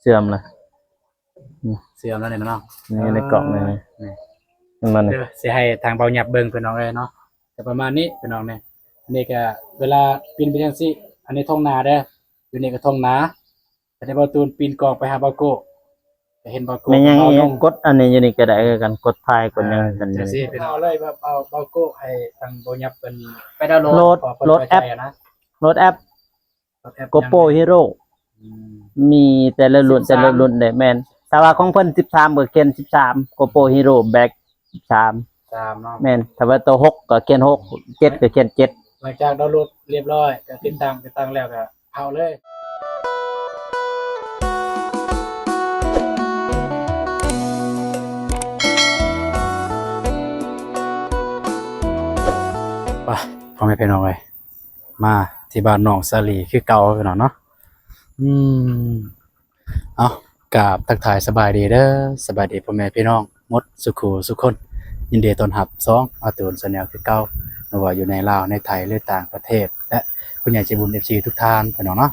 ເສື່ອມລະ ອືມ ເສື່ອມແລ້ວນີ້ເນາະ ນີ້ໃນກ້ອງນີ້ ເອີ ນີ້ ນີ້ ມັນ ເດີ ຊິໃຫ້ທາງເບົາຫຍັບເບິ່ງ ພີ່ນ້ອງເອີຍເນາະ ກໍປະມານນີ້ ພີ່ນ້ອງນີ້ ນີ້ກໍເວລາປິ່ນໄປຈັ່ງຊີ້ ອັນນີ້ທົ່ງນາເດີ ຢູ່ນີ້ກໍທົ່ງນາ ແຕ່ເບົາຕູນປິ່ນກ້ອງໄປຫາເບົາໂກ້ ກໍເຫັນເບົາໂກ້ ແມ່ນຫຍັງ ເບົານົງ ກົດອັນນີ້ຢູ່ນີ້ກໍໄດ້ຄືກັນ ກົດຖ່າຍ ກົດຫຍັງຄືກັນ ຈັ່ງຊີ້ ພີ່ນ້ອງ ເອົາເລີຍ ເບົາ ເບົາ ເບົາໂກ້ ໃຫ້ທາງເບົາຫຍັບເພິ່ນໄປດາວໂຫຼດ ໂຫຼດ ໂຫຼດແອັບ ໂຫຼດແອັບ ໂກໂປຮີໂຣ ອືມ ມີແຕ່ລະລຸ້ນ ແຕ່ລະລຸ້ນເດ້ ແມ່ນ ຖ້າວ່າຂອງເພິ່ນສິບສາມກໍຂຽນສິບສາມ ໂກໂປຮີໂຣແບກສິບສາມ ສາມເນາະ ແມ່ນ ຖ້າວ່າໂຕຫົກກໍຂຽນຫົກ ເຈັດກໍຂຽນເຈັດ ຫຼັງຈາກດາວໂຫຼດລຽບຮ້ອຍ ກໍຕິດຕັ້ງ ຕິດຕັ້ງແລ້ວກໍເອົາເລີຍ ໄປ ພໍ່ແມ່ພີ່ນ້ອງເອີຍ ມາທີ່ບ້ານນ້ອງສາລີຄືເກົ່າ ພີ່ນ້ອງເນາະ ອືມ ເອົາ ກາບທັກທາຍສະບາຍດີເດີ ສະບາຍດີພໍ່ແມ່ພີ່ນ້ອງໝົດສູ່ຄູ່ສູ່ຄົນ ຍິນດີຕ້ອນຮັບຊ່ອງອາຕູນແຊນແນວຄືເກົ່າ ບໍ່ວ່າຢູ່ໃນລາວ ໃນໄທ ຫຼືຕ່າງປະເທດ ແລະ ຜູ້ໃຫຍ່ໃຈບຸນ ເອັຟຊີ ທຸກທ່ານ ພີ່ນ້ອງເນາະ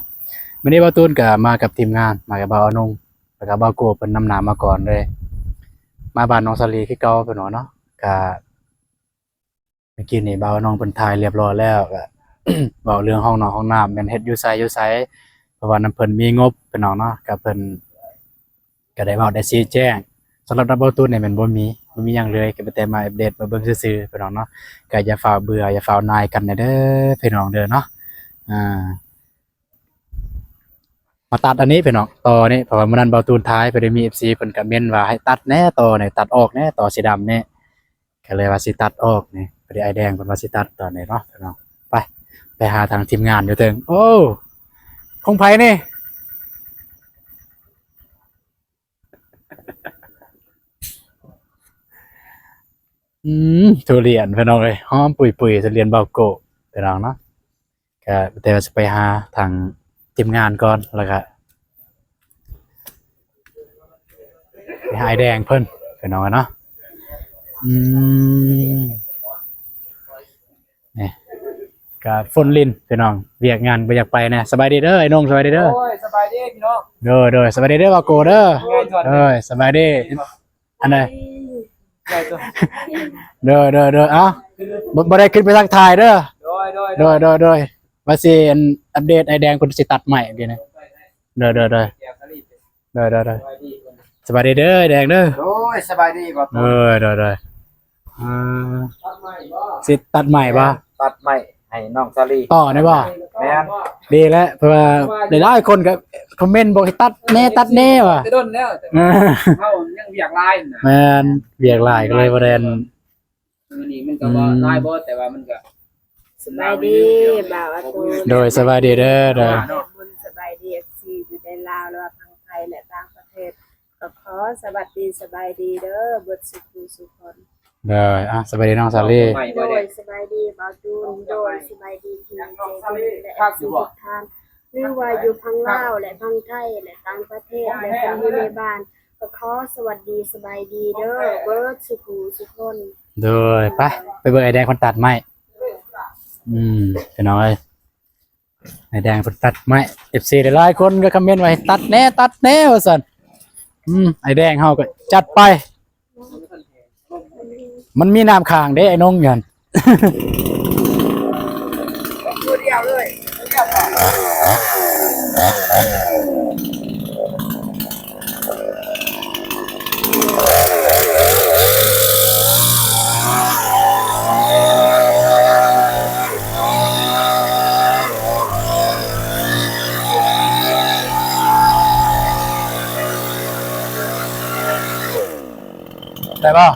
ມື້ນີ້ບ່າວຕູນກໍມາກັບທີມງານ ມາກັບບ່າວອານົງ ແລ້ວກໍບ່າວໂກ້ ເພິ່ນນຳໜ້າມາກ່ອນເລີຍ ມາບ້ານນ້ອງສາລີຄືເກົ່າ ພີ່ນ້ອງເນາະ ກະ ເມື່ອກີ້ນີ້ບ່າວນ້ອງເພິ່ນຖ່າຍລຽບຮ້ອຍແລ້ວ ກະເວົ້າເລື່ອງຫ້ອງນອນຫ້ອງນ້ຳ ແມ່ນເຮັດຢູ່ໃສຢູ່ໃສ ເພາະວ່ານຳເພິ່ນມີງົບ ພີ່ນ້ອງເນາະ ກະເພິ່ນກະໄດ້ເວົ້າໄດ້ຊີ້ແຈງ ສຳລັບນຳບ່າວຕູນນີ້ແມ່ນບໍ່ມີ ບໍ່ມີຫຍັງເລີຍ ກະມີແຕ່ມາອັບເດດມາເບິ່ງຊື່ໆ ພີ່ນ້ອງເນາະ ກະຢ່າຟ້າວເບື່ອ ຢ່າຟ້າວໜ່າຍກັນແດ່ເດີ ພີ່ນ້ອງເດີເນາະ ອ່າ ມາຕັດອັນນີ້ພີ່ນ້ອງ ຕໍ່ນີ້ ເພາະວ່າມື້ນັ້ນບ່າວຕູນຖ່າຍ ພໍດີມີເອັຟຊີເພິ່ນກະເມັ້ນວ່າໃຫ້ຕັດແດ່ ຕໍ່ນີ້ ຕັດອອກແດ່ ຕໍ່ສີດຳນີ້ ກະເລີຍວ່າຊິຕັດອອກນີ້ ພໍດີອ້າຍແດງເພິ່ນວ່າຊິຕັດຕອນນີ້ເນາະພີ່ນ້ອງ ໄປ ໄປຫາທາງທີມງານຢູ່ເທິງ ໂອ້ ຂອງໃຜນີ້ ອືມ ທຸລຽນພີ່ນ້ອງເອີຍ ຫອມປຸຍໆ ທຸລຽນເບົາໂກ້ ພີ່ນ້ອງເນາະ ກະແຕ່ວ່າຊິໄປຫາທາງທີມງານກ່ອນ ແລ້ວກະໄປຫາອ້າຍແດງເພິ່ນ ພີ່ນ້ອງເນາະ ອືມ ນີ້ກະຝົນລິນພີ່ນ້ອງ ວຽກງານບໍ່ຢາກໄປແນ່ ສະບາຍດີເດີອ້າຍນົງ ສະບາຍດີເດີ ໂອ້ຍ ສະບາຍດີພີ່ນ້ອງ ໂດຍ ໂດຍ ສະບາຍດີເດີບ່າວໂກ້ເດີ ໂດຍ ສະບາຍດີ ອັນໃດ ໂດຍ ໂດຍ ໂດຍ ເອົ້າ ບໍ່ ບໍ່ໄດ້ຂຶ້ນໄປທັກທາຍເດີ ໂດຍ ໂດຍ ໂດຍ ໂດຍ ໂດຍ ວ່າຊິອັນ ອັບເດດອ້າຍແດງເພິ່ນຊິຕັດໄມ້ຢູ່ນີ້ ໂດຍ ໂດຍ ໂດຍ ໂດຍ ໂດຍ ໂດຍ ສະບາຍດີເດີອ້າຍແດງເດີ ໂດຍ ສະບາຍດີບ່າວ ໂດຍ ໂດຍ ໂດຍ ອ່າ ຕັດໄມ້ບໍ່ ຊິຕັດໄມ້ບໍ່ ແມ່ນ ຕັດໄມ້ໃຫ້ນ້ອງສາລີ ຕໍ່ໄດ້ບໍ່ ແມ່ນ ດີແລ້ວ ເພາະວ່າຫຼາຍໆຄົນກໍຄອມເມັນບອກໃຫ້ຕັດແນ່ ຕັດແນ່ວ່າ ແຕ່ດົນແລ້ວ ເອີ ເຮົາຍັງວຽກຫຼາຍນະ ແມ່ນ ວຽກຫຼາຍກໍເລີຍບໍ່ໄດ້ອັນ ມື້ນີ້ມັນກໍບໍ່ ອືມ ຫຼາຍບໍ່ ແຕ່ວ່າມັນກໍ ສະບາຍດີບ່າວອາຕູນ ໂດຍ ສະບາຍດີເດີ ໂດຍ ບຸນ ສະບາຍດີເອັຟຊີຢູ່ໃນລາວ ແລະວ່າທາງໄທ ແລະຕ່າງປະເທດ ກໍຂໍສະຫວັດດີສະບາຍດີເດີ ເບິດສູ່ຜູ້ສູ່ຄົນ ໂດຍ ອ່າ ສະບາຍດີນ້ອງສາລີ ໂດຍ ສະບາຍດີບ່າວຕູນ ໂດຍ ສະບາຍດີພີ່ນ້ອງເຈເປັນ ແລະເອັຟຊີທຸກທ່ານ ຫຼືວ່າຢູ່ຝັ່ງລາວ ແລະຝັ່ງໄທ ແລະຕ່າງປະເທດ ແລະຄົນຢູ່ໃນບ້ານ ກໍຂໍສະຫວັດດີສະບາຍດີເດີ ເບິດສູ່ຜູ້ສູ່ຄົນ ໂດຍ ໄປ ໄປເບິ່ງອ້າຍແດງເພິ່ນຕັດໄມ້ ອືມ ພີ່ນ້ອງເອີຍ ອ້າຍແດງເພິ່ນຕັດໄມ້ ເອັຟຊີຫຼາຍໆຄົນກໍຄອມເມັນວ່າໃຫ້ຕັດແນ່ ຕັດແນ່ວ່າຊັ້ນ ອືມ ອ້າຍແດງເຮົາກໍຈັດໄປ ມັນມີນ້ຳຄ້າງເດ້ ໄອ້ນົງຫັ້ນ ໄດ້ບໍ່? ສະ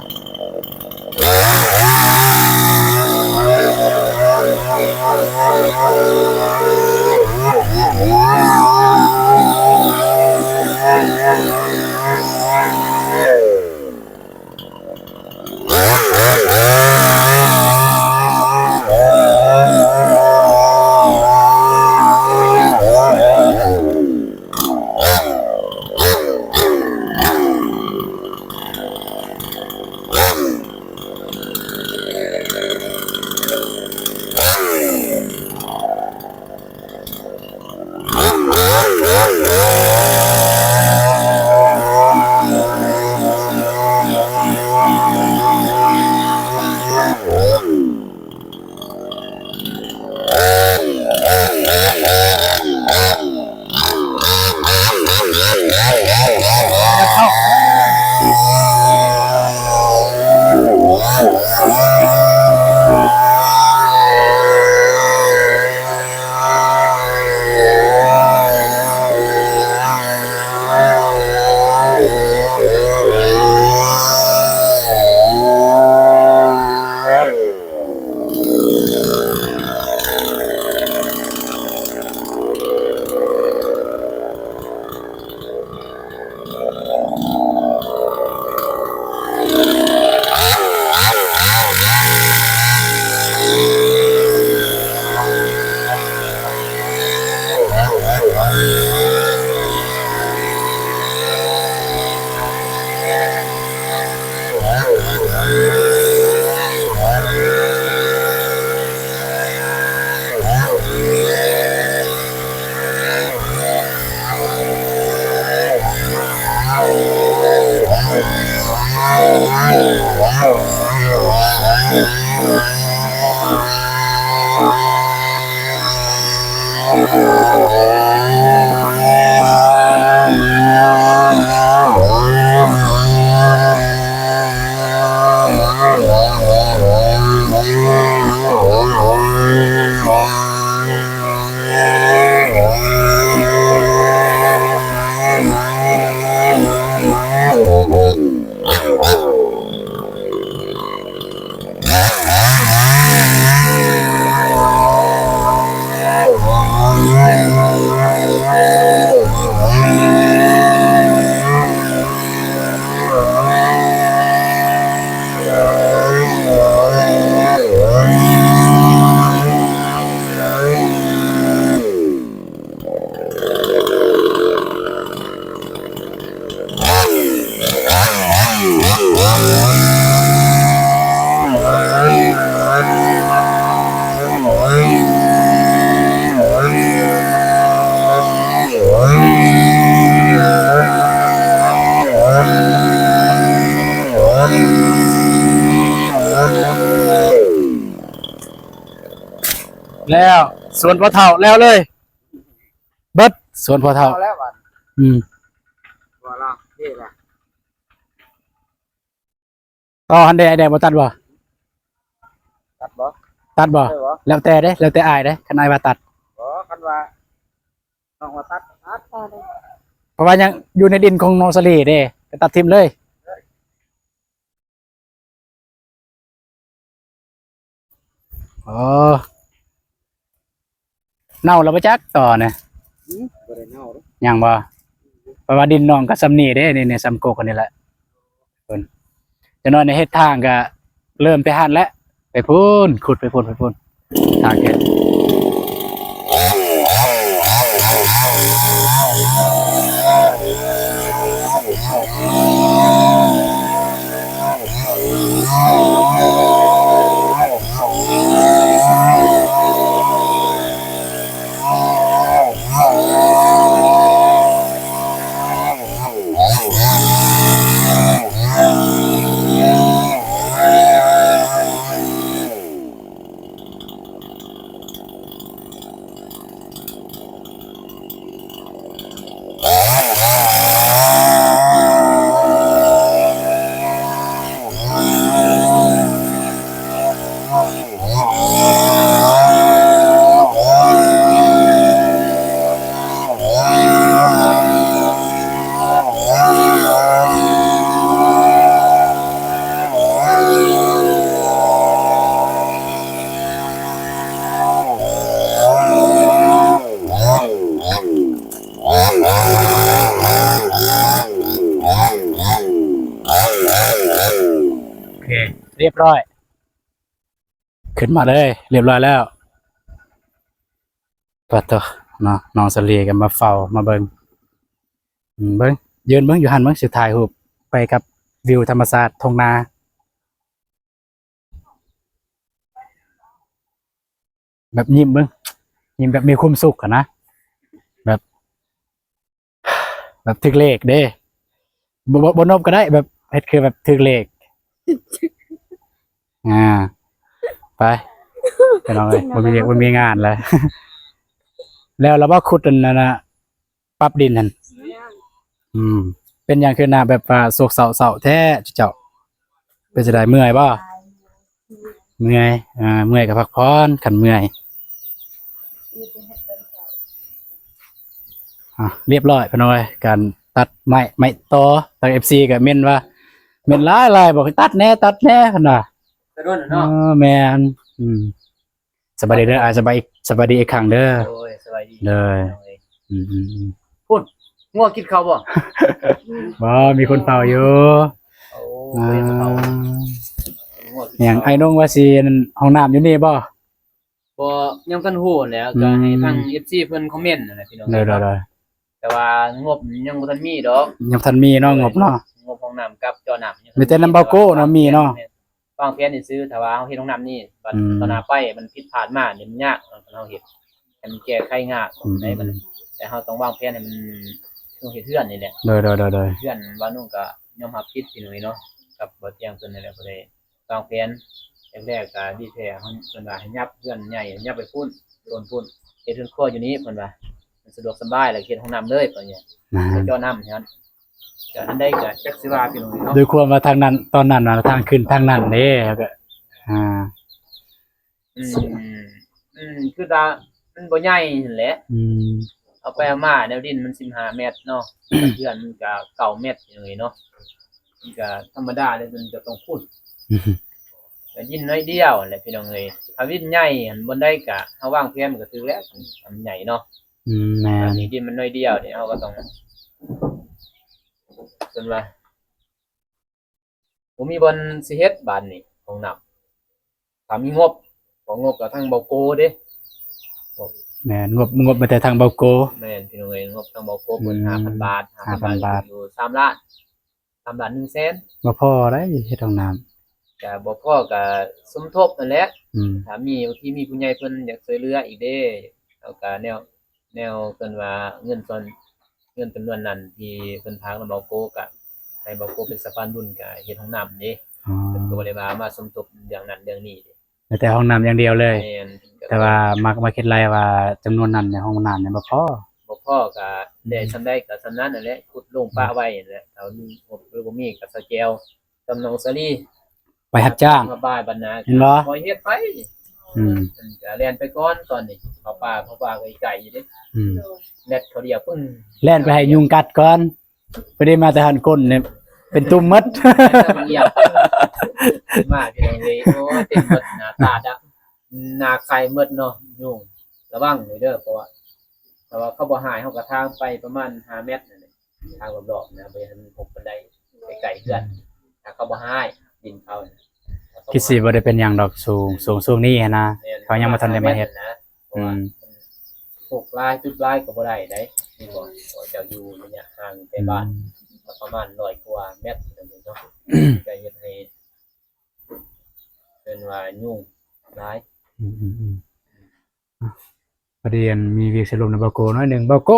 ແລ້ວ ສວນພໍ່ເຖົ້າແລ້ວເລີຍ ເບິດສວນພໍ່ເຖົ້າ ເອົາແລ້ວບັດ ອືມ ວ່າລະ ເດ້ລະ ຕໍ່ຫັ້ນແດ່ ແດ່ບໍ່ຕັດບໍ່? ຕັດບໍ່? ຕັດບໍ່? ເອີ ບໍ່ ແລ້ວແຕ່ເດ້ ແລ້ວແຕ່ອ້າຍເດ້ ຄັນອ້າຍວ່າຕັດ ບໍ່ ຄັນວ່ານ້ອງວ່າຕັດ ຕັດ ເພາະວ່າຍັງຢູ່ໃນດິນຂອງນ້ອງສາລີເດ້ ກໍຕັດຖິ້ມເລີຍ. ອໍ ເນົ່າແລ້ວບໍ່ຈັກຕໍ່ນະ? ອືມ ບໍ່ໄດ້ເນົ່າເດ້ ຍັງບໍ່? ເພາະວ່າດິນນ້ອງກໍສ່ຳນີ້ເດ້ ນີ້ ນີ້ສ່ຳກົກອັນນີ້ແຫຼະ ເພິ່ນ ຈັກໜ້ອຍໃນເຮັດທາງກໍເລີ່ມແຕ່ຫັ້ນແຫຼະ ໄປພຸ້ນ ຂຸດໄປພຸ້ນ ໄປພຸ້ນ ທາງເຮັດ. ໂອເຄ ຮຽບຮ້ອຍ ຂຶ້ນມາເລີຍ ຮຽບຮ້ອຍແລ້ວ. ປາໂຕ ເນາະ ນ້ອງສາລີກໍມາເຝົ້າມາເບິ່ງ ອືມ ເບິ່ງ ຢືນເບິ່ງຢູ່ຫັ້ນ ເບິ່ງ ຊິຖ່າຍຮູບໄປກັບວິວທຳມະຊາດທົ່ງນາ ແບບຍິ້ມເບິ່ງ ຍິ້ມແບບມີຄວາມສຸກຫັ້ນນະ ແບບ ແບບຖືກເລກເດ້ ບໍ່ ບໍ່ ບໍ່ນົບກໍໄດ້ ແບບເຮັດຄືແບບຖືກເລກ ອ່າ ໄປ ພີ່ນ້ອງເອີຍ ບໍ່ມີວຽກບໍ່ມີງານແລ້ວ ແລ້ວລະບໍ່ ຂຸດອັນນັ້ນນະ ປັບດິນຫັ້ນ ຍັງ ອືມ ເປັນຫຍັງຄືໜ້າແບບວ່າໂສກເສົ້າໆແທ້ເຈົ້າ? ເປັນຈັ່ງໃດ ເມື່ອຍບໍ່? ເມື່ອຍ ອ່າ ເມື່ອຍກໍພັກຜ່ອນ ຄັນເມື່ອຍ. ອ່າ ຮຽບຮ້ອຍ ພີ່ນ້ອງເອີຍ ການຕັດໄມ້ ໄມ້ຕໍ ທາງເອັຟຊີກໍເມັ້ນວ່າ ເມັ້ນຫຼາຍໆ ບອກໃຫ້ຕັດແດ່ ຕັດແດ່ ເພິ່ນວ່າ ແຕ່ດົນແລ້ວເນາະ. ເອີ ແມ່ນ ອືມ. ສະບາຍດີເດີ ອ້າຍ ສະບາຍ ສະບາຍດີອີກຄັ້ງເດີ. ໂດຍ ສະບາຍດີ ໂດຍ ພີ່ນ້ອງເອີຍ. ອືມໆໆ ພຸ້ນ ງົວກິນເຂົ້າບໍ່? ບໍ່ ມີຄົນເຝົ້າຢູ່. ໂອ້ ອ່າ ບໍ່ມີຄົນເຝົ້າ. ຫຍັງ ອ້າຍນົງວ່າຊິ ອັນ ຫ້ອງນ້ຳຢູ່ນີ້ບໍ່? ບໍ່ ຍັງບໍ່ທັນຮູ້ຫັ້ນແຫຼະ ອືມ ກໍໃຫ້ທາງເອັຟຊີເພິ່ນຄອມເມັນຫັ້ນແຫຼະ ພີ່ນ້ອງ. ໂດຍໆໆ. ແຕ່ວ່າງົບຍັງບໍ່ທັນມີດອກ ຍັງບໍ່ທັນມີເນາະ ງົບເນາະ ງົບຫ້ອງນ້ຳກັບເຈາະນ້ຳຍັງບໍ່ທັນມີ. ມີແຕ່ນຳເບົາໂກ້ເນາະ ມີເນາະ. ແມ່ນ ວາງແຜນຊື່ໆ ຖ້າວ່າເຮົາເຮັດຫ້ອງນ້ຳນີ້ ບັດ ອືມ ຕໍ່ໜ້າໄປມັນຜິດພາດມານີ້ມັນຍາກ ຄັນເຮົາເຮັດໃຫ້ມັນແກ້ໄຂຍາກ ອືມ ໃນມັນ ແຕ່ເຮົາຕ້ອງວາງແຜນໃຫ້ມັນ ຕ້ອງເຮັດເຮືອນນີ້ແຫຼະ. ໂດຍໆໆໆ. ເຮືອນບ່າວນຸ່ງກໍຍອມຮັບຜິດ ພີ່ນ້ອງເອີຍເນາະ ກັບບ່າວຕຽງເພິ່ນນັ້ນແຫຼະ ບໍ່ໄດ້ ວາງແຜນແລກໆ ກໍດີແທ້ ເພິ່ນວ່າໃຫ້ຫຍັບເຮືອນໃຫຍ່ ຫຍັບໄປພຸ້ນ ໂຊນພຸ້ນ ເຮັດເຮືອນຄົວຢູ່ນີ້ ເພິ່ນວ່າມັນສະດວກສະບາຍ ແລ້ວເຮັດຫ້ອງນ້ຳເລີຍ ເພິ່ນວ່າ ແມ່ນ ເຈາະນ້ຳຫັ້ນ ກໍອັນໃດກໍຈັກຊິວ່າ ພີ່ນ້ອງເອີຍເນາະ. ດ້ວຍຄວາມວ່າທາງນັ້ນ ຕອນນັ້ນນະ ທາງຂຶ້ນທາງນັ້ນເດ້ ແລ້ວກໍ ອ່າ ອືມ ອືມ ຄືວ່າມັນບໍ່ໃຫຍ່ຫັ້ນແຫຼະ. ອືມ ເອົາໄປເອົາມາແນວດິນມັນສິບຫ້າແມັດເນາະ ເຮືອນມັນກະເກົ້າແມັດ ພີ່ນ້ອງເອີຍເນາະ ມັນກະທຳມະດາເລີຍ ມັນກະຕ້ອງຂຸດ ກະດິນໜ້ອຍດຽວຫັ້ນແຫຼະ ພີ່ນ້ອງເອີຍ. ຖ້າດິນໃຫຍ່ຫັ້ນ ບ່ອນໃດກະເຮົາວາງແຜນມັນກະຖືກແລ້ວ ອັນໃຫຍ່ເນາະ. ອືມ ແມ່ນ ອັນນີ້ດິນມັນໜ້ອຍດຽວນີ້ ເຮົາກໍຕ້ອງ ເພິ່ນວ່າ ບໍ່ມີບ່ອນຊິເຮັດບາດນີ້ ຫ້ອງນ້ຳ ຖ້າມີງົບ ເພາະງົບກໍທາງເບົາໂກເດ້. ແມ່ນ ງົບ ງົບມາແຕ່ທາງເບົາໂກ. ແມ່ນ ພີ່ນ້ອງເອີຍ ງົບທາງເບົາໂກເພິ່ນ ອືມ ຫ້າພັນບາດ ຫ້າພັນບາດ ຫ້າພັນບາດ ຢູ່ສາມລ້ານ ສາມລ້ານໜຶ່ງແສນ ບໍ່ພໍໄດ໋ເຮັດຫ້ອງນ້ຳ. ກໍບໍ່ພໍກໍສົມທົບນັ້ນແຫຼະ ອືມ ຖ້າມີ ບາງທີມີຜູ້ໃຫຍ່ເພິ່ນຢາກຊ່ວຍເຫຼືອອີກເດ້ ເຮົາກໍແນວ ແນວເພິ່ນວ່າເງິນສ່ວນ ເງິນຈຳນວນນັ້ນທີ່ເພິ່ນຝາກນຳເບົາໂກ ກະໃຫ້ເບົາໂກເປັນສະພານບຸນ ກະເຮັດຫ້ອງນ້ຳເດ້. ອໍ ເພິ່ນກໍບໍ່ໄດ້ວ່າມາສົມທົບເລື່ອງນັ້ນເລື່ອງນີ້ເດ້ ມີແຕ່ຫ້ອງນ້ຳຢ່າງດຽວເລີຍ. ແມ່ນ ແຕ່ວ່າມາ ມາຄິດໄລ່ວ່າຈຳນວນນັ້ນໃນຫ້ອງນ້ຳນີ້ບໍ່ພໍ ບໍ່ພໍ ກະໄດ້ ອືມ ສ່ຳໃດກໍສ່ຳນັ້ນນັ້ນແຫຼະ ຂຸດລົງປະໄວ້ນັ້ນແຫຼະ. ຖ້າມີ ບໍ່ມີກໍສະແຈວ ກັບນ້ອງສາລີ ໄປຮັບຈ້າງ ມາບາຍບັນນາ ເຫັນບໍ່? ຄ່ອຍເຮັດໄປ ອືມ ເພິ່ນກະແລ່ນໄປກ່ອນຕອນນີ້ ເຂົ້າປ່າ ເຂົ້າປ່າກໍໄກຢູ່ເດ້ ອືມ ແລ່ນເຂົ້າດຽວປຶ້ງ ແລ່ນໄປໃຫ້ຍຸງກັດກ່ອນ ພໍດີມາແຕ່ຫັ້ນກົ້ນນີ້ເປັນຕຸ່ມໝົດ ມາພີ່ນ້ອງເອີຍ ໂອ້ຍ ເຕັມໝົດ ໜ້າຕາດຳ ໜ້າໄຂ່ໝົດເນາະ ຍຸງ ລະວັງເດີ ເພາະວ່າ ຖ້າວ່າເຂົາບໍ່ຮ້າຍ ເຮົາກໍທາງໄປປະມານຫ້າແມັດນັ້ນແຫຼະ ທາງລອບໆນະ ບໍ່ໃຫ້ມັນຮົກປານໃດ ໃກ້ໆເຮືອນ ຖ້າເຂົາບໍ່ຮ້າຍດິນເຂົານະ ຄິດຊິບໍ່ໄດ້ເປັນຫຍັງດອກ ຊ່ວງ ຊ່ວງ ຊ່ວງນີ້ຫັ້ນນະ ແມ່ນ ເຂົາຍັງບໍ່ທັນໄດ້ມາເຮັດນະ ເພາະວ່າ ອືມ ຮົກຫຼາຍ ຕຶບຫຼາຍກໍບໍ່ໄດ້ໃດ໋ ແມ່ນບໍ່? ເພາະເຈົ້າຢູ່ໄລຍະຫ່າງແຕ່ບ້ານ ອືມ ປະມານຮ້ອຍກວ່າແມັດເນາະ ກໍເຮັດໃຫ້ ເອີ້ນວ່າຍຸງຫຼາຍ ອືມໆໆ ອ່ະ ພໍດີອັນມີວຽກເສລົມນຳເບົາໂກໜ້ອຍໜຶ່ງ ເບົາໂກ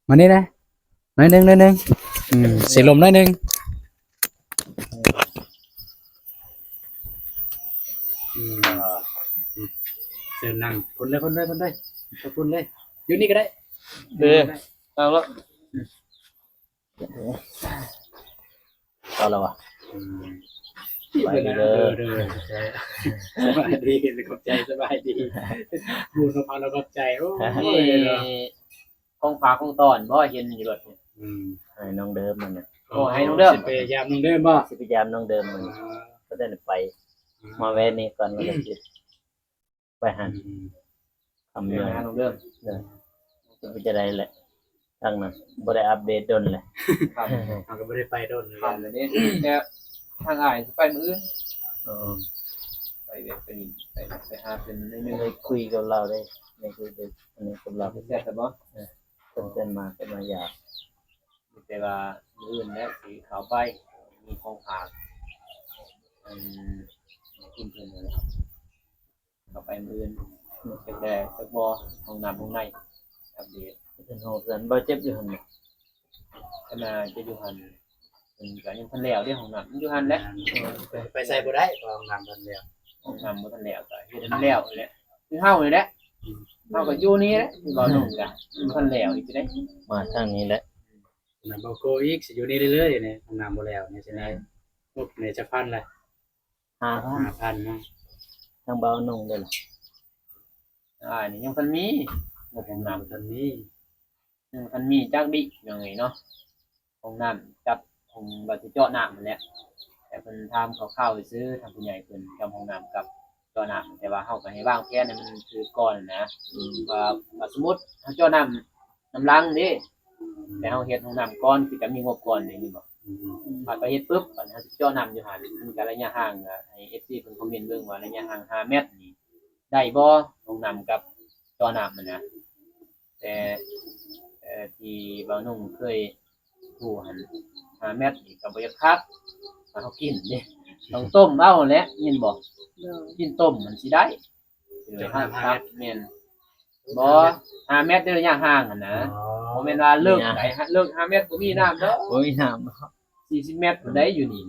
ມານີ້ແດ່ ໜ້ອຍໜຶ່ງ ໜ້ອຍໜຶ່ງ ອືມ ເສລົມໜ້ອຍໜຶ່ງ ອືມ ເຊີນນັ່ງ ຄົນເລີຍ ຄົນເລີຍ ຄົນເລີຍ ຄົນເລີຍ ຢູ່ນີ້ກໍໄດ້ ເອີ ນັ່ງແລ້ວ ເອົາແລ້ວຫວາ? ອືມ ສະບາຍດີເດີ ເດີ ເດີ ຂອບໃຈ ສະບາຍດີ ຂອບໃຈ ສະບາຍດີ ໝູ່ສະພາລາວຂອບໃຈ ໂອ້ຍ ນີ້ ເນາະ ຂອງຝາກຂອງຕ້ອນບໍ່ ເຫັນຢູ່ລົດນີ້ ອືມ ໃຫ້ນ້ອງເດີມມັນນະ ໂອ້ ໃຫ້ນ້ອງເດີມ ຊິໄປຢາມນ້ອງເດີມບໍ່? ຊິໄປຢາມນ້ອງເດີມມັນ ອ່າ ກໍໄດ້ໄປ ອ່າ ມາແວ່ນີ້ກ່ອນ ແລ້ວກໍຊິ ໄປຫັ້ນ ອືມ ຄຳເດີມ ໄປຫານ້ອງເດີມ ເດີ ເປັນຈັ່ງໃດແຫຼະ ທາງນັ້ນບໍ່ໄດ້ອັບເດດດົນແຫຼະ ຄັບ ເຮົາກໍບໍ່ໄດ້ໄປດົນຄືກັນ ຄັບ ແລ້ວນີ້ ແຕ່ທາງອ້າຍຊິໄປມື້ອື່ນ ເອີ ໄປວຽກໄປນີ້ ໄປ ໄປຫາເພິ່ນໜ້ອຍໜຶ່ງ ໄດ້ຄຸຍກັບລາວເດ້ ໄດ້ຄຸຍກັບ ອັນນີ້ກັບລາວ ເພິ່ນແຊດແລ້ວບໍ່? ເອີ ເພິ່ນເຊີນມາ ເພິ່ນມາຢາມ ແຕ່ວ່າມື້ອື່ນແຫຼະຊິເຂົ້າໄປ ມີຂອງຝາກ ອັນ ໃຫ້ເພິ່ນນັ້ນແຫຼະ ເຂົ້າໄປມື້ອື່ນ ຈັກແດ່ຈັກບໍ່ ຫ້ອງນ້ຳຫ້ອງໃນ ອັບເດດ ເປັນຫ້ອງເຮືອນ ບໍ່ເຈັບຢູ່ຫັ້ນບໍ່? ຂະໜາດຈະຢູ່ຫັ້ນ ເພິ່ນກໍຍັງບໍ່ທັນແລ້ວເດ້ ຫ້ອງນ້ຳມັນຢູ່ຫັ້ນແຫຼະ ເອີ ໄປ ໄປໃສບໍ່ໄດ້ ເພາະຫ້ອງນ້ຳບໍ່ທັນແລ້ວ ຫ້ອງນ້ຳບໍ່ທັນແລ້ວ ກໍເຮັດໃຫ້ມັນແລ້ວຫັ້ນແຫຼະ ຄືເຮົານີ້ແຫຼະ ອືມ ເຮົາກໍຢູ່ນີ້ແຫຼະ ຄືເວົ້າໜຸ່ມກໍ ມັນບໍ່ທັນແລ້ວອີກເດ້ ມາທາງນີ້ແຫຼະ. ນຳບໍ່ໂກອີກ ຊິຢູ່ນີ້ເລື້ອຍໆນີ້ ຫ້ອງນ້ຳບໍ່ແລ້ວນີ້ ຊິໄດ້ ແມ່ນ ງົບນີ້ຈັກພັນລະ? ຫ້າພັນ ຫ້າພັນເນາະ. ທາງບ່າວນົງເດ້ລະ? ອ່າ ນີ້ຍັງບໍ່ທັນມີ ງົບຫ້ອງນ້ຳ ຍັງບໍ່ທັນມີ ຍັງບໍ່ທັນມີຈັກບິ ພີ່ນ້ອງເອີຍເນາະ. ຫ້ອງນ້ຳກັບຫ້ອງ ວ່າຊິເຈາະນ້ຳຫັ້ນແຫຼະ ແຕ່ເພິ່ນຖາມຄ່າວໆຊື່ໆ ທາງຜູ້ໃຫຍ່ເພິ່ນ ກັບຫ້ອງນ້ຳກັບເຈາະນ້ຳ ແຕ່ວ່າເຮົາກໍໃຫ້ວາງແຜນໃຫ້ມັນຖືກກ່ອນນະ ອືມ ວ່າ ວ່າສົມມຸດເຮົາເຈາະນ້ຳນຳຫຼັງເດ້ ແຕ່ເຮົາເຮັດຫ້ອງນ້ຳກ່ອນ ຄືຈະມີງົບກ່ອນເດ້ ແມ່ນບໍ່? ອືມ ບາດໄປເຮັດປຶບ ບາດເຮົາຊິເຈາະນ້ຳຢູ່ຫັ້ນ ມັນກໍໄລຍະຫ່າງ ໃຫ້ເອັຟຊີເພິ່ນຄອມເມັນເບິ່ງວ່າໄລຍະຫ່າງຫ້າແມັດນີ້ ໄດ້ບໍ່ ຫ້ອງນ້ຳກັບເຈາະນ້ຳຫັ້ນນະ. ແຕ່ ເອີ ທີ່ບ່າວນົງເຄີຍຮູ້ຫັ້ນ ຫ້າແມັດນີ້ກໍບໍ່ຢາກຄັກ ຖ້າເຮົາກິນເດ້ ຕ້ອງຕົ້ມເອົາແຫຼະ ແມ່ນບໍ່? ໂດຍ ກິນຕົ້ມມັນຊິໄດ້ ເຈາະນ້ຳຫ້າແມັດ ແມ່ນ ບໍ່ ຫ້າແມັດໃນໄລຍະຫ່າງຫັ້ນນະ. ອໍ ບໍ່ແມ່ນວ່າເລິກໃດ ເລິກຫ້າແມັດບໍ່ມີນ້ຳດອກ ບໍ່ມີນ້ຳ ສີ່ສິບແມັດພຸ້ນໃດຢູ່ນີ້.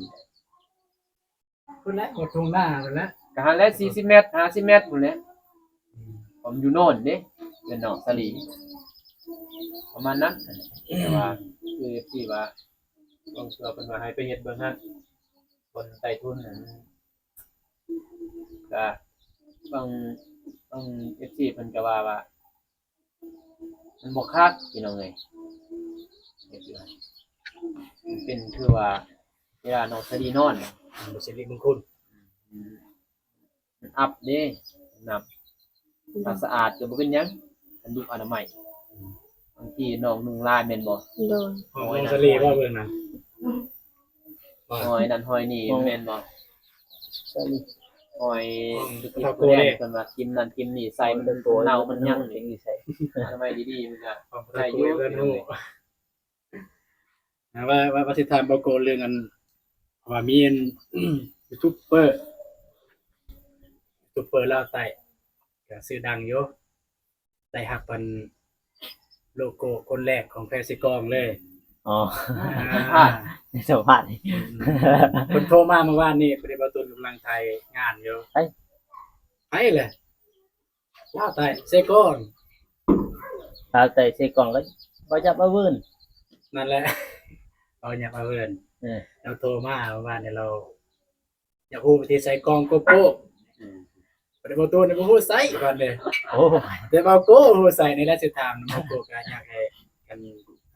ພຸ້ນແຫຼະ ຫົວທົ່ງນາພຸ້ນແຫຼະ ກະຫັ້ນແຫຼະ ສີ່ສິບແມັດ ຫ້າສິບແມັດພຸ້ນແຫຼະ ອືມ ຜົມຢູ່ໂນນເດ້ ເປັນໜອງສາລີ ປະມານນັ້ນ. ແຕ່ວ່າ ຄື ເອັຟຊີ ວ່າ ບາງເທື່ອເພິ່ນວ່າໃຫ້ໄປເຮັດເບິ່ງຫັ້ນ ຄົນໃຕ້ທຶນຫັ້ນ ກະ ບາງ ບາງ ເອັຟຊີ ເພິ່ນກະວ່າ ວ່າ ມັນບໍ່ຄັກ ພີ່ນ້ອງເອີຍ ມັນເປັນຄືວ່າເວລານ້ອງສາລີນອນ ມັນບໍ່ສິລິມົງຄຸນ ອືມ ມັນອັບເດ້ ນ້ຳ ຖ້າສະອາດກໍບໍ່ເປັນຫຍັງ ຄັນຢູ່ອະນາໄມ ບາງທີນ້ອງນຸ່ງລາຍແມ່ນບໍ່? ໂດຍ ນ້ອງສາລີບໍ່ເບິ່ງນະ ຮອຍນັ້ນຮອຍນີ້ແມ່ນບໍ່? ຮອຍ ຮອຍ ເພິ່ນວ່າກິນນັ້ນກິນນີ້ໃສ່ ມັນເນົ່າມັນຫຍັງນີ້ ອະນາໄມດີໆ ມັນກະໄດ້ຢູ່. ວ່າ ວ່າ ວ່າຊິຖາມບ່າວໂກເລື່ອງອັນ ວ່າມີອັນ ຢູທູບເບີ ຢູທູບເບີລາວໃຕ້ ກະຊື່ດັງຢູ່ ໄດ້ຮັບອັນໂລໂກ້ຄົນແລກຂອງແພຊິກອງເລີຍ. ອໍ ອ່າ ສຳພາດ ອືມ ເພິ່ນໂທມາມື້ວານນີ້ ພໍດີບ່າວຕູນກຳລັງຖ່າຍງານຢູ່. ໃຜ? ໃຜລະ? ລາວໃຕ້ເຊກອງ ລາວໃຕ້ເຊກອງ ກໍບໍ່ຈັກວ່າວືນ ນັ້ນແຫຼະ ເວົ້າຫຍັງວ່າວືນ ເອີ ລາວໂທມາມື້ວານນີ້ ລາວ ຢາກຮູ້ວິທີໃສ່ກ້ອງໂກໂປ ອືມ ບໍ່ໄດ້ ບໍ່ໂຕນີ້ບໍ່ຮູ້ໃສ່ບາດນີ້ ໂອ້ ແຕ່ວ່າໂກຮູ້ໃສ່ນີ້ແຫຼະ ຊິຖາມໂກ ກໍຢາກໃຫ້ ອັນ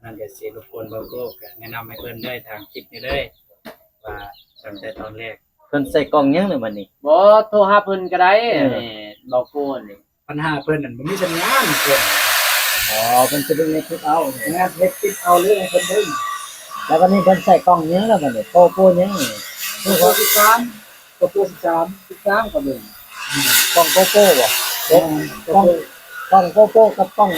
ນັ້ນກໍຊິລົບກວນບໍ່ໂກ ກໍແນະນຳໃຫ້ເພິ່ນເລີຍ ທາງຄລິບນີ້ເລີຍ ວ່າຕັ້ງແຕ່ຕອນແລກ ເພິ່ນໃສ່ກ້ອງຫຍັງລະບັດນີ້? ບໍ່ ໂທຫາເພິ່ນກໍໄດ້ ເອີ ໃຫ້ບໍ່ໂກນີ້ ບັນຫາເພິ່ນນັ້ນບໍ່ມີສັນຍານເພິ່ນ ອໍ ເພິ່ນຊິໄດ້ເຮັດຄລິບເອົາ ແມ່ນ ເຮັດຄລິບເອົາເລີຍໃຫ້ເພິ່ນເບິ່ງ ແລ້ວບັດນີ້ເພິ່ນໃສ່ກ້ອງຫຍັງລະບັດນີ້ ໂກໂປຫຍັງນີ້ ໂກໂປສິບສາມ ໂກໂປສິບສາມ ສິບສາມກໍເບິ່ງ ອືມ ກ້ອງໂກໂປບໍ່? ແມ່ນ ກ້ອງ ກ້ອງໂກໂປກັບກ້ອງ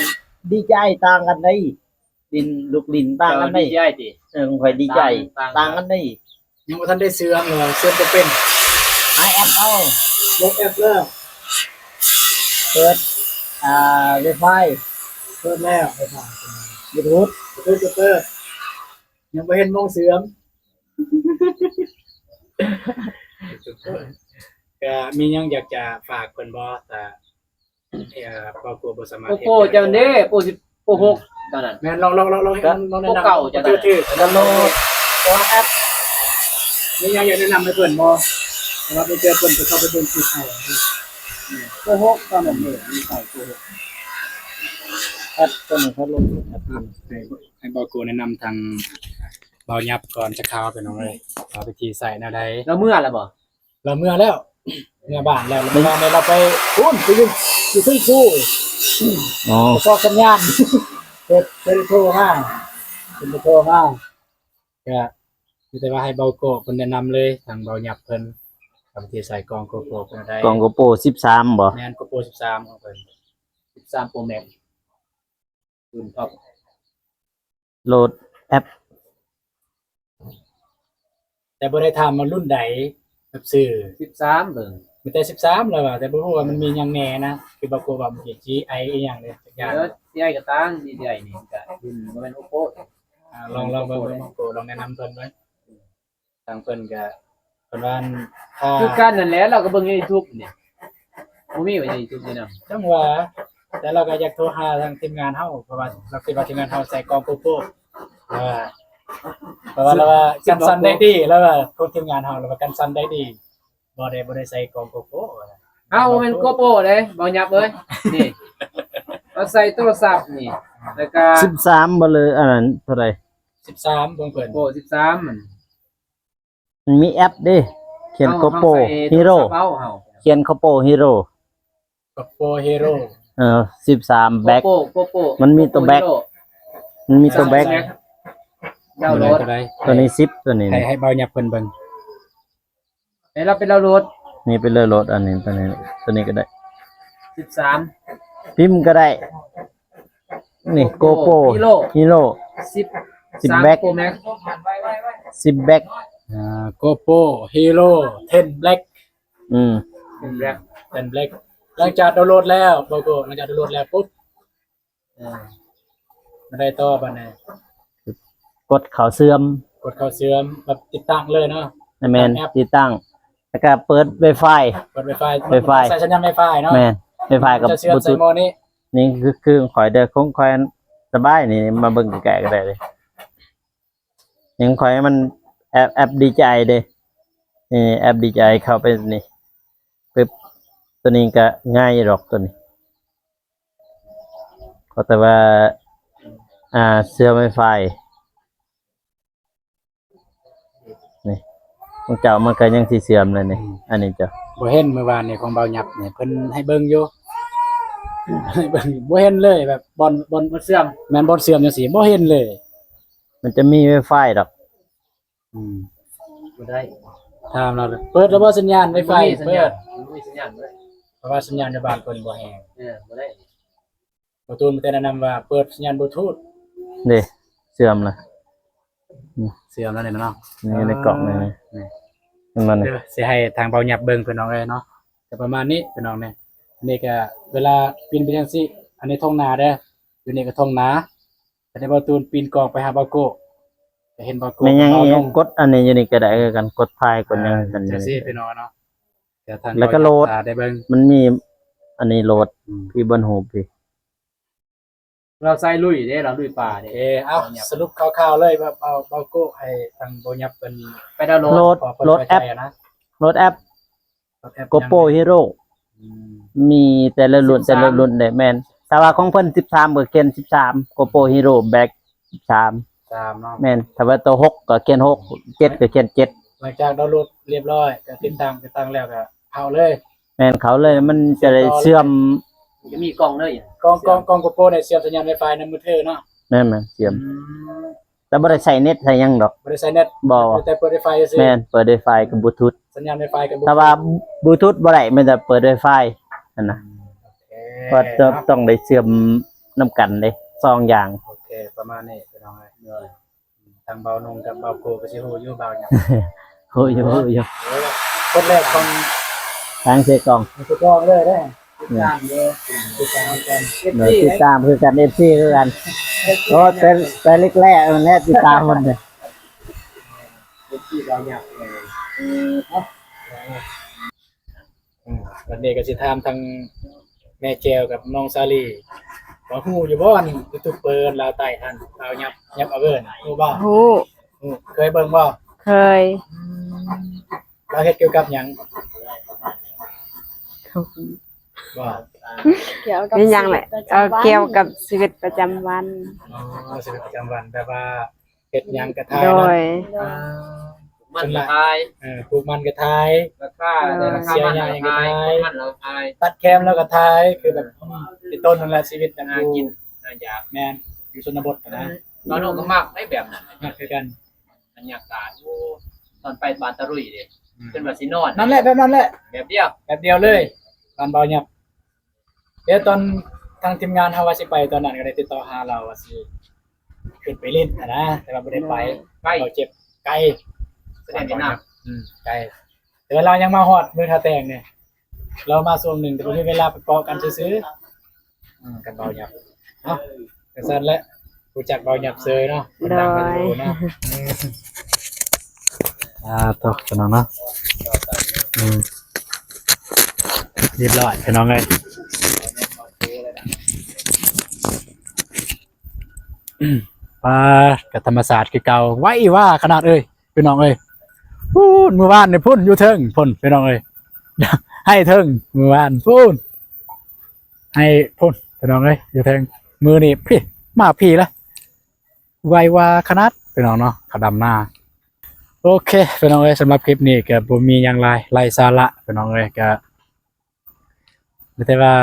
ດີເຈໄອຕ່າງກັນໄດ໋ ຫຼິ້ນ ລູກຫຼິ້ນຕ່າງກັນໄດ໋ ເຈົ້າດີເຈໄອຕິ ເອີ ຂອງຂ້ອຍດີເຈໄອ ຕ່າງ ຕ່າງກັນໄດ໋ ຍັງບໍ່ທັນໄດ້ເຊື່ອມເລີຍ ເຊື່ອມບໍ່ເປັນ ຫາແອັບເອົາ ລົບແອັບແລ້ວ ເປີດ ອ່າ ວາຍຟາຍ ເປີດແລ້ວ ວາຍຟາຍ ຢູທູບ ເປີດ ເປີດ ຍັງບໍ່ເຫັນໂມງເຊື່ອມ ກະມີຫຍັງຢາກຈະຝາກເພິ່ນບໍ່? ຖ້າ ເອີ ບໍ່ ບໍ່ສາມາດ ໂອໂປເຈົ້າເດ້ ໂປສິບ ໂປຫົກຕອນນັ້ນ ແມ່ນ ລອງ ລອງ ລອງ ລອງ ລອງແນະນຳ ໂປເກົ້າເຈົ້ານັ້ນ ໂຕແອັບ ມີຫຍັງຢາກແນະນຳໃຫ້ເພິ່ນບໍ່? ເພາະວ່າໄປເຈີເພິ່ນກໍເຂົ້າໄປເບິ່ງຄລິບໃຫ້ ໂປຫົກຕອນນັ້ນເດ້ ມີໃສ່ໂປຫົກ ແອັບຕົວນັ້ນເຂົາລົງ ໃຫ້ ໃຫ້ບໍ່ໂກແນະນຳທາງ ເບົາຫຍັບກ່ອນຈະຂ່າວ ພີ່ນ້ອງເອີຍ ວ່າວິທີໃຊ້ແນວໃດ? ລາວເມືອແລ້ວບໍ່? ລາວເມືອແລ້ວ ເມືອບ້ານແລ້ວ ລາວເມືອແລ້ວ ລາວໄປພຸ້ນ ໄປຢູ່ ຢູ່ເທິງພູ ອໍ ຂໍສັນຍານ ເພິ່ນ ເພິ່ນໂທມາ ເພິ່ນໂທມາ ກະມີແຕ່ວ່າໃຫ້ເບົາໂກເພິ່ນແນະນຳເລີຍ ທາງເບົາຫຍັບເພິ່ນ ວ່າວິທີໃຊ້ກ້ອງໂກໂປເພິ່ນໄດ້ ກ້ອງໂກໂປສິບສາມບໍ່? ແມ່ນ ໂກໂປສິບສາມຂອງເພິ່ນ ສິບສາມໂປແມັກ ລຸ້ນທັອບ ໂຫຼດແອັບ ແຕ່ບໍ່ໄດ້ຖາມວ່າລຸ້ນໃດ ແບບຊື່ ສິບສາມເບິ່ງ ມີແຕ່ສິບສາມແລ້ວວ່າ ແຕ່ບໍ່ຮູ້ວ່າມັນມີຫຍັງແດ່ນະ ຄືບາໂກວ່າເມື່ອກີ້ ຈີໄອອີ່ຫຍັງເດ້ ຈັກຢ່າງ ເອີ ຈີໄອກໍຕ່າງ ຈີໄອນີ້ກໍລຸ້ນບໍ່ແມ່ນໂອໂປ ອ່າ ລອງ ລອງເບິ່ງ ໂອໂປ ເບິ່ງ ໂອໂປ ລອງແນະນຳເພິ່ນເບິ່ງ. ທາງເພິ່ນກະ ເພິ່ນວ່າ ຖ້າ ຄືກັນນັ້ນແຫຼະ ລາວກໍເບິ່ງໃນຢູທູບນີ້ ບໍ່ມີວ່າໃນຢູທູບນີ້ນະ ຈັ່ງວ່າ ແຕ່ລາວກໍຢາກໂທຫາທາງທີມງານເຮົາ ເພາະວ່າລາວຄິດວ່າທີມງານເຮົາໃສ່ກ້ອງໂກໂປ ເອີ ເພາະວ່າລາວວ່າກັນສັ່ນໄດ້ດີ ລາວວ່າພວກທີມງານເຮົາ ລາວວ່າກັນສັ່ນໄດ້ດີ ບໍ່ໄດ້ ບໍ່ໄດ້ໃສ່ກ້ອງໂກໂປ ເອົາ ບໍ່ແມ່ນໂກໂປເດ້ ເບົາຫຍັບເອີຍ ນີ້ ເຮົາໃສ່ໂທລະສັບນີ້ ແລ້ວກະ ສິບສາມບໍ່ ຫຼືອັນນັ້ນເທົ່າໃດ ສິບສາມ ເບິ່ງເພິ່ນ ໂກໂປ ສິບສາມ ມັນ ມັນມີແອັບເດ້ ຂຽນ ເອົາ ໂກໂປ ເຮົາໃສ່ Hero ໂທລະສັບເອົາ ເຮົາຂຽນ Gopo Hero Gopo Hero ເອີ ສິບສາມ Black Gopo Gopo ມັນມີໂຕ Gopo Black Hero ມັນມີໂຕ Black ດາວໂຫຼດ ໂຕໃດ ໂຕໃດ ໂຕນີ້ສິບ ໂຕນີ້ ໃຫ້ ໃຫ້ເບົາຫຍັບເພິ່ນເບິ່ງ ໃຫ້ລາວໄປດາວໂຫຼດ ນີ້ໄປດາວໂຫຼດ ອັນນີ້ ໂຕນີ້ ໂຕນີ້ກໍໄດ້ ສິບສາມ ພິມກໍໄດ້ ນີ້ Gopo Hero Hero ສິບ ສິບ Black Pro Max ສິບ Black ອ່າ Gopo Hero ten Black ອືມ ເປັນ Black ເປັນ Black ຫຼັງຈາກດາວໂຫຼດແລ້ວ ບໍ່ໂກ ຫຼັງຈາກດາວໂຫຼດແລ້ວປຸບ ເອີ ມາໄດ້ຕໍ່ບັດນີ້ ກົດເຂົ້າເຊື່ອມ ກົດເຂົ້າເຊື່ອມ ແບບຕິດຕັ້ງເລີຍເນາະ ແມ່ນ ຕິດຕັ້ງແອັບ ຕິດຕັ້ງ ແລ້ວກໍເປີດ Wi-Fi ເປີດ Wi-Fi Wi-Fi ໃຊ້ສັນຍານ Wi-Fi ເນາະ ແມ່ນ Wi-Fi ກັບ Bluetooth ນີ້ຄື ຄືຂອງຂ້ອຍເດີ ຂອງຂ້ອຍສະບາຍນີ້ ມາເບິ່ງໃກ້ໆກໍໄດ້ເລີຍ ຍັງຂ້ອຍມັນແອັບ ແອັບ DJI ເດ້ ນີ້ແອັບ DJI ເຂົ້າໄປນີ້ປຶບ ໂຕນີ້ກໍງ່າຍດອກໂຕນີ້ ເພາະແຕ່ວ່າ ອ່າ ເຊື່ອມ Wi-Fi ນີ້ ຂອງເຈົ້າມັນກໍຍັງຊິເຊື່ອມເລີຍນີ້ ອືມ ອັນນີ້ເຈົ້າ ບໍ່ເຫັນ ມື້ວານນີ້ຂອງເບົາຫຍັບນີ້ ເພິ່ນໃຫ້ເບິ່ງຢູ່ ໃຫ້ເບິ່ງ ບໍ່ເຫັນເລີຍ ແບບບ່ອນ ບ່ອນ ບ່ອນເຊື່ອມ ແມ່ນ ບ່ອນເຊື່ອມຈັ່ງຊີ້ ບໍ່ເຫັນເລີຍ ມັນຈະມີ Wi-Fi ດອກ ອືມ ບໍ່ໄດ້ ຖາມລາວເລີຍ ເປີດແລ້ວບໍ່ສັນຍານ Wi-Fi ບໍ່ມີສັນຍານ ເປີດ ບໍ່ມີສັນຍານເລີຍ ເພາະວ່າສັນຍານໃນບ້ານເພິ່ນບໍ່ແຮງ ເອີ ບໍ່ໄດ້ ປະຕູນມີແຕ່ແນະນຳວ່າເປີດສັນຍານບລູທູດ ເດ້ ເຊື່ອມລະ ອືມ ເຊື່ອມແລ້ວນີ້ເນາະ ນີ້ໃນກ້ອງນີ້ ນີ້ ເຫັນບໍ່ນີ້ ເດີ ຊິໃຫ້ທາງເບົາຫຍັບເບິ່ງ ພີ່ນ້ອງເອີຍເນາະ ກໍປະມານນີ້ ພີ່ນ້ອງເອີຍ ອັນນີ້ກໍເວລາປິ່ນໄປຈັ່ງຊີ້ ອັນນີ້ທົ່ງນາເດີ ຢູ່ນີ້ກໍທົ່ງນາ ອັນນີ້ເບົາຕູນປິ່ນກ້ອງໄປຫາເບົາໂກ້ ກໍເຫັນເບົາໂກ້ ແມ່ນຫຍັງ ກັບເບົານົງ ກົດອັນນີ້ຢູ່ນີ້ກໍໄດ້ຄືກັນ ກົດພາຍ ກົດຫຍັງ ອ່າ ຈັ່ງຊີ້ ພີ່ນ້ອງເນາະ ແລ້ວກໍໂຫຼດ ໄດ້ເບິ່ງ ມັນມີອັນນີ້ໂຫຼດ ອືມ ທີ່ເບິ່ງຮູບພີ້ ລາວໃສ່ລຸຍເດ້ ລາວລຸຍປ່າເດ້ ໂອເຄ ເອົາ ສະຫຼຸບຄ່າວໆເລີຍ ເບົາ ເບົາ ເບົາໂກ້ ໃຫ້ທາງເບົາຫຍັບເພິ່ນໄປດາວໂຫຼດ ໂຫຼດ ໂຫຼດແອັບ ໂຫຼດແອັບ ໂຫຼດແອັບ Gopo Hero ອືມ ມີແຕ່ລະລຸ້ນ ແຕ່ລະລຸ້ນເດ້ ແມ່ນ ຖ້າວ່າຂອງເພິ່ນສິບສາມກໍຂຽນສິບສາມ Gopo Hero Black ສິບສາມ ສາມເນາະ ແມ່ນ ຖ້າວ່າໂຕຫົກກໍຂຽນຫົກ ເຈັດກໍຂຽນເຈັດ ຫຼັງຈາກດາວໂຫຼດລຽບຮ້ອຍ ກໍຕິດຕັ້ງ ຕິດຕັ້ງແລ້ວກໍເຂົ້າເລີຍ ແມ່ນ ເຂົ້າເລີຍ ມັນຈະໄດ້ເຊື່ອມ ຈະມີກ້ອງເລີຍ ກ້ອງ ກ້ອງ ກ້ອງ Gopo ນີ້ເຊື່ອມສັນຍານ Wi-Fi ນຳມືຖືເນາະ ແມ່ນໆ ເຊື່ອມ ອືມ ແຕ່ບໍ່ໄດ້ໃຊ້ເນັດໃຊ້ຫຍັງດອກ ບໍ່ໄດ້ໃຊ້ເນັດ ບໍ່ ແຕ່ເປີດ Wi-Fi ຊື່ໆ ແມ່ນ ເປີດ Wi-Fi ກັບ Bluetooth ສັນຍານ Wi-Fi ກັບ Bluetooth ຖ້າວ່າ Bluetooth ບໍ່ໄດ້ ມີແຕ່ເປີດ Wi-Fi ຫັ້ນນະ ອືມ ໂອເຄ ເພາະຕ້ອງໄດ້ເຊື່ອມນຳກັນເດ້ ສອງຢ່າງ ໂອເຄ ປະມານນີ້ ພີ່ນ້ອງເອີຍ ທາງເບົານົງກັບເບົາໂກກໍຊິຮູ້ຢູ່ ເບົາຫຍັງ ຮູ້ຢູ່ ຮູ້ຢູ່ ຄົນແລກຂອງ ທາງເຊກອງ ເຊກອງເລີຍເດ້ ຕິດຕາມຢູ່ ຕິດຕາມຄືກັນ ເອັຟຊີ ໂດຍ ຕິດຕາມຄືກັນ ເອັຟຊີ ຄືກັນ ໂອ້ ແຕ່ ແຕ່ແລກໆ ແລ້ວຕິດຕາມມັນເດ້ ເອັຟຊີ ເບົາຫຍັງເນາະ ອືມ ວັນນີ້ກໍຊິຖາມທາງແມ່ແຈວກັບນ້ອງສາລີ ວ່າຮູ້ຢູ່ບໍ່ ອັນຢູທູບເບີລາວໃຕ້ຫັ້ນ ລາວຫຍັບ ຫຍັບເອົາເອີນ ຮູ້ບໍ່? ຮູ້ ຮູ້ ເຄີຍເບິ່ງບໍ່? ເຄີຍ ອືມ ລາວເຮັດກ່ຽວກັບຫຍັງ? ບໍ່ ກ່ຽວກັບ ມີຫຍັງແຫຼະ ຊີວິດປະຈຳວັນ ເອີ ກ່ຽວກັບຊີວິດປະຈຳວັນ ອໍ ຊີວິດປະຈຳວັນ ແບບວ່າ ເຮັດຫຍັງກໍຖ່າຍ ໂດຍ ນະ ອ່າ ປູກມັນກໍຖ່າຍ ເອີ ປູກມັນກໍຖ່າຍ ລາຄາ ເອີ ລາຄາມັນກໍຖ່າຍ ເສຍຫຍ້າຫຍັງກໍຖ່າຍ ມັນລາວກໍຖ່າຍ ຕັດແຄມລາວກໍຖ່າຍ ຄືແບບ ອືມ ເປັນຕົ້ນນັ້ນແຫຼະ ຊີວິດແບບ ຫາກິນຫາຢາກ ແມ່ນ ຢູ່ຊົນນະບົດນະ ເອີ ຕອນນັ້ນກໍມັກໄດ້ແບບນັ້ນ ມັກຄືກັນ ບັນຍາກາດ ໂອ້ ຕອນໄປບ້ານຕາລຸຍເດ້ ອືມ ຈົນວ່າຊິນອນ ນັ້ນແຫຼະ ແບບນັ້ນແຫຼະ ແບບດຽວ ແບບດຽວເລີຍ ບ້ານເບົາຫຍັບ ແຕ່ຕອນທາງທີມງານເຮົາວ່າຊິໄປຕອນນັ້ນ ກໍໄດ້ຕິດຕໍ່ຫາລາວວ່າຊິຂຶ້ນໄປຫຼິ້ນຫັ້ນນະ ແຕ່ວ່າບໍ່ໄດ້ໄປ ໄກ ເຂົາເຈັບ ໄກ ປະເທດຫວຽດນາມ ອືມ ໄກ ແຕ່ວ່າລາວຍັງມາຮອດມື້ທ່າແຕ່ງນີ້ ລາວມາຊ່ວງໜຶ່ງ ແຕ່ບໍ່ມີເວລາໄປເກາະກັນຊື່ໆ ອືມ ກັບເບົາຫຍັບ ເອົ້າ ຈັ່ງຊັ້ນແຫຼະ ຮູ້ຈັກເບົາຫຍັບເຊີຍເນາະ ເພິ່ນດັງກວ່າຢູ່ເນາະ ໂດຍ ອືມ ອ່າ ໂທ້ ພີ່ນ້ອງເນາະ ອືມ ຮຽບຮ້ອຍ ພີ່ນ້ອງເອີຍ ອືມ ປາດ ກໍທຳມະຊາດຄືເກົ່າ ໄວວາຂະໜາດເອີຍ ພີ່ນ້ອງເອີຍ. ພຸ້ນ ມື້ວານນີ້ພຸ້ນ ຢູ່ເທິງພຸ້ນ ພີ່ນ້ອງເອີຍ ໃຫ້ເທິງ ມື້ວານພຸ້ນ ໃຫ້ພຸ້ນ ພີ່ນ້ອງເອີຍ ຢູ່ເທິງ. ມື້ນີ້ພີ້ ມາພີ້ລະ ໄວວາຂະໜາດ ພີ່ນ້ອງເນາະ ເຂົາດຳນາ. ໂອເຄ ພີ່ນ້ອງເອີຍ ສຳລັບຄລິບນີ້ກໍບໍ່ມີຫຍັງຫຼາຍ ໄຮ້ສາລະ ພີ່ນ້ອງເອີຍ. ກໍມີແຕ່ວ່າ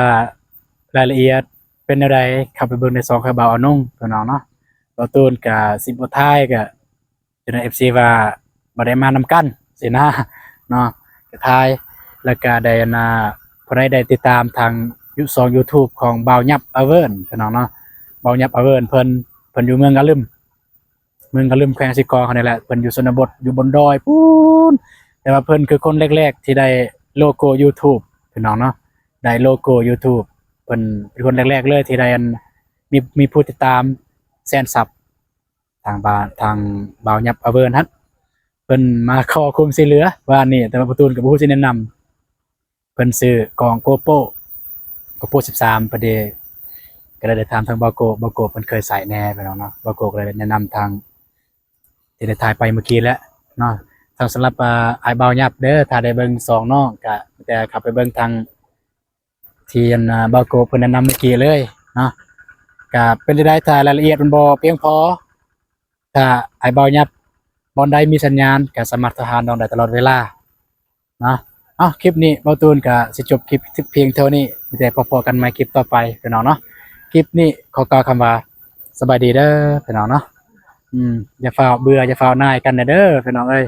ລາຍລະອຽດເປັນແນວໃດ ເຂົ້າໄປເບິ່ງໃນຊ່ອງຂອງບ່າວອານົງ ພີ່ນ້ອງເນາະ. ບ່າວຕູນກໍຊິບໍ່ຖ່າຍ ກໍ ຈົນເອັຟຊີວ່າບໍ່ໄດ້ມານຳກັນຊີ້ນະເນາະ ກະຖ່າຍ ແລ້ວກະໄດ້ອັນນ່າ ຜູ້ໃດໄດ້ຕິດຕາມທາງຢູ ຊ່ອງຢູທູບຂອງບ່າວຫຍັບອາເວີນ ພີ່ນ້ອງເນາະ. ບ່າວຫຍັບອາເວີນ ເພິ່ນ ເພິ່ນຢູ່ເມືອງກະລຶມ ເມືອງກະລຶມ ແຂວງສະກອງເຮົານີ້ແຫຼະ. ເພິ່ນຢູ່ຊົນນະບົດ ຢູ່ບົນດອຍພຸ້ນ ແຕ່ວ່າເພິ່ນຄືຄົນແລກໆທີ່ໄດ້ໂລໂກ້ຢູທູບ ພີ່ນ້ອງເນາະ ໄດ້ໂລໂກ້ຢູທູບ. ເພິ່ນເປັນຄົນແລກໆເລີຍທີ່ໄດ້ອັນ ມີ ມີຜູ້ຕິດຕາມແສນຊັບ ທາງບ້ານ ທາງບ່າວຫຍັບອາເວີນຫັ້ນ ເພິ່ນມາຂໍຄວາມຊ່ວຍເຫຼືອວານນີ້ ແຕ່ວ່າບ່າວຕູນກໍບໍ່ຮູ້ຊິແນະນຳ. ເພິ່ນຊື້ກ້ອງໂກໂປ ໂກໂປສິບສາມ ພໍດີ ກໍເລີຍໄດ້ຖາມທາງບ່າວໂກ ບ່າວໂກເພິ່ນເຄີຍໃຊ້ແດ່ ພີ່ນ້ອງເນາະ. ບ່າວໂກກໍເລີຍແນະນຳທາງທີ່ໄດ້ຖ່າຍໄປເມື່ອກີ້ແຫຼະເນາະ. ທາງສຳລັບ ອ່າ ອ້າຍບ່າວຫຍັບເດີ ຖ້າໄດ້ເບິ່ງຊ່ອງນ້ອງ ກໍມີແຕ່ເຂົ້າໄປເບິ່ງທາງ ທີ່ອັນ ອ່າ ບ່າວໂກເພິ່ນແນະນຳເມື່ອກີ້ເລີຍເນາະ. ກະເປັນຈັ່ງໃດ ຖ້າລາຍລະອຽດມັນບໍ່ພຽງພໍ ຖ້າອ້າຍບ່າວຫຍັບບ່ອນໃດມີສັນຍານ ກະສາມາດໂທຫານ້ອງໄດ້ຕະຫຼອດເວລາເນາະ. ເອົາ ຄລິບນີ້ບ່າວຕູນກະຊິຈົບຄລິບພຽງເທົ່ານີ້ ມີແຕ່ພໍ້ກັນໃໝ່ຄລິບຕໍ່ໄປ ພີ່ນ້ອງເນາະ. ຄລິບນີ້ຂໍກ່າວຄຳວ່າ ສະບາຍດີເດີ ພີ່ນ້ອງເນາະ. ອືມ ຢ່າຟ້າວເບື່ອ ຢ່າຟ້າວໜ່າຍກັນເດີ ພີ່ນ້ອງເອີຍ.